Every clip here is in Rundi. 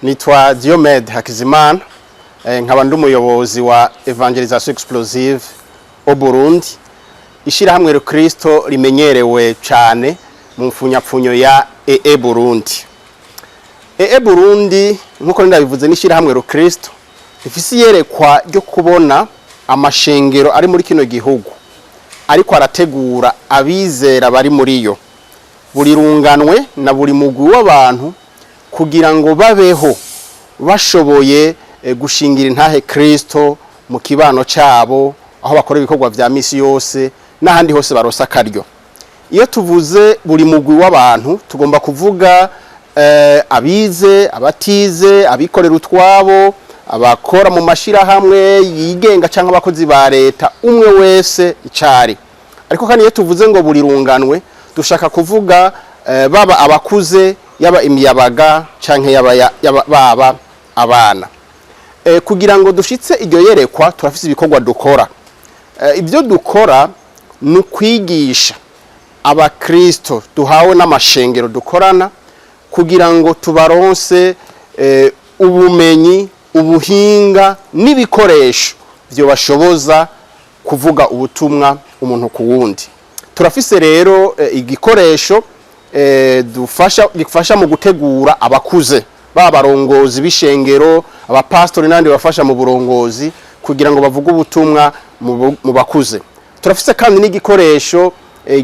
Nitwa Diomede Hakizimana, nkaba ndi umuyobozi wa Evangelisation Explosive au Burundi, ishirahamwe Rukristo rimenyerewe cyane mu mfunyapfunyo ya EE Burundi. EE Burundi, nkuko ndabivuze, n'ishirahamwe Rukristo rifise iyerekwa ryo kubona amashengero ari muri kino gihugu ariko arategura abizera bari muri yo, buri runganwe na buri mugwi w'abantu, kugira ngo babeho bashoboye gushingira intahe Kristo mu kibano cyabo, aho bakora ibikorwa vya misi yose n'ahandi hose barosa akaryo. Iyo tuvuze buri mugwi w'abantu, tugomba kuvuga abize, abatize, abikorera utwabo, abakora mu mashirahamwe yigenga cyangwa abakozi ba leta, umwe wese icari. Ariko kandi iyo tuvuze ngo buri runganwe, dushaka kuvuga baba abakuze, yaba imiyabaga canke yaba baba abana. Kugira ngo dushitse iryo yerekwa, turafise ibikorwa dukora. Ibyo dukora ni ukwigisha abakristo duhawe n'amashengero dukorana, kugira ngo tubaronse ubumenyi, ubuhinga n'ibikoresho byobashoboza kuvuga ubutumwa umuntu ku wundi. Turafise rero igikoresho dufasha, gifasha mu gutegura abakuze, baba barongozi b'ishengero, abapastori n'abandi bafasha mu burongozi, kugira ngo bavuge ubutumwa mu bakuze. Turafise kandi n'igikoresho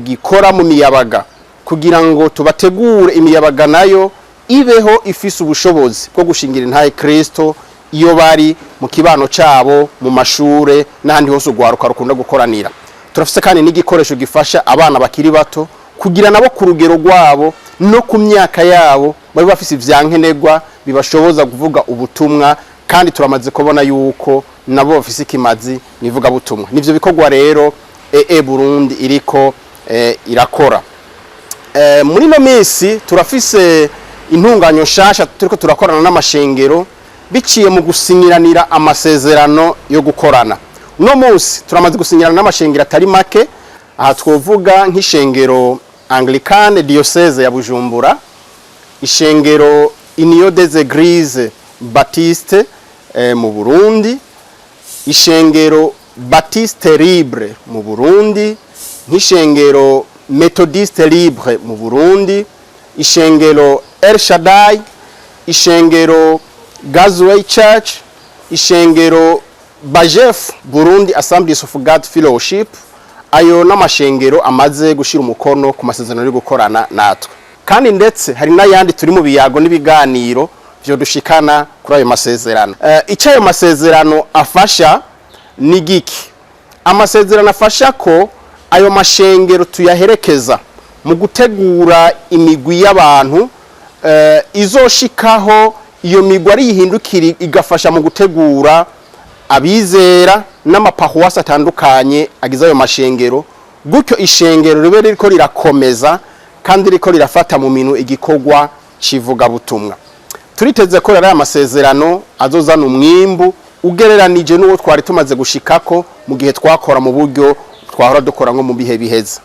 gikora mu miyabaga, kugira ngo tubategure imiyabaga nayo ibeho ifise ubushobozi bwo gushingira intahe Kristo iyo bari mu kibano cyabo, mu mashure n'ahandi hose urwaruka rukunda gukoranira. Turafise kandi n'igikoresho gifasha abana bakiri bato, kugira nabo ku rugero rwabo no ku myaka yabo babe bafise ivyankenerwa bibashoboza kuvuga ubutumwa. Kandi turamaze kubona yuko nabo bafise ikimazi mu ivugabutumwa. Nivyo bikorwa rero EE Burundi iriko irakora. Muri ino minsi turafise intunganyo nshasha turiko turakorana n'amashengero biciye mu gusinyiranira amasezerano yo gukorana. Uno munsi turamaze gusinyirana n'amashengero atari make. Aha twovuga nk'ishengero Anglicane Diocèse ya Bujumbura, ishengero Union des Églises Baptiste mu Burundi, ishengero Baptiste Libre mu Burundi, nk'ishengero Methodiste Libre mu Burundi, ishengero El Shaddai, ishengero Gazway Church, ishengero Bajef, Burundi Assemblies of God Fellowship. Ayo n'amashengero amaze gushira umukono ku masezerano yo gukorana natwe, kandi ndetse hari n'ayandi turi mu biyago n'ibiganiro vyo dushikana kuri ayo masezerano. Icyo ayo masezerano afasha ni giki? Amasezerano afasha ko ayo mashengero tuyaherekeza mu gutegura imigwi y'abantu izoshikaho iyo migwi ari yihindukira igafasha mu gutegura abizera n'amaparuwasi atandukanye agize ayo mashengero, gutyo ishengero ribe ririko rirakomeza kandi ririko rirafata mu minwe igikorwa c'ivugabutumwa. Turiteze ko rero aya masezerano azozana umwimbu ugereranije n'uwo twari tumaze gushikako mu gihe twakora mu buryo twahora dukora nko mu bihe biheze.